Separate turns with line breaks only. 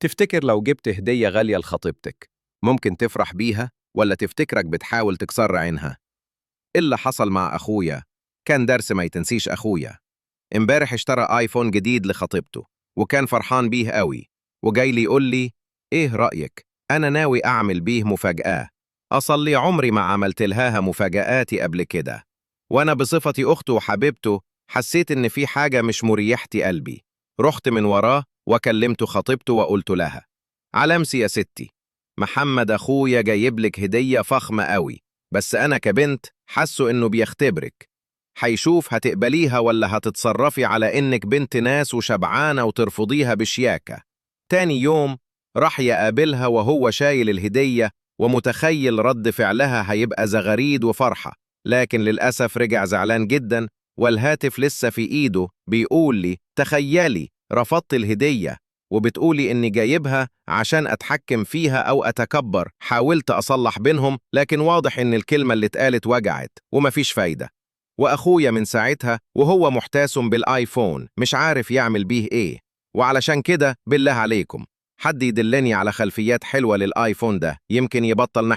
تفتكر لو جبت هدية غالية لخطيبتك ممكن تفرح بيها ولا تفتكرك بتحاول تكسر عينها؟ اللي حصل مع أخويا كان درس ما يتنسيش. أخويا امبارح اشترى آيفون جديد لخطيبته وكان فرحان بيه قوي، وجاي لي يقول لي إيه رأيك؟ أنا ناوي أعمل بيه مفاجأة، أصلي عمري ما عملت لها مفاجآتي قبل كده. وأنا بصفتي أخته وحبيبته حسيت إن في حاجة مش مريحتي قلبي. رحت من وراه وكلمت خطيبته وقلت لها: علامسي يا ستي، محمد أخويا جايب لك هدية فخمة قوي، بس أنا كبنت حاسه إنه بيختبرك، هيشوف هتقبليها ولا هتتصرفي على إنك بنت ناس وشبعانة وترفضيها بشياكة. تاني يوم راح يقابلها وهو شايل الهدية ومتخيل رد فعلها هيبقى زغاريد وفرحة، لكن للأسف رجع زعلان جدا والهاتف لسه في إيده، بيقول لي: تخيلي رفضت الهدية وبتقولي إني جايبها عشان أتحكم فيها أو أتكبر. حاولت أصلح بينهم لكن واضح إن الكلمة اللي اتقالت وجعت ومفيش فايدة. وأخويا من ساعتها وهو محتاس بالآيفون مش عارف يعمل بيه إيه. وعلشان كده بالله عليكم حد يدلني على خلفيات حلوة للآيفون ده، يمكن يبطل نح.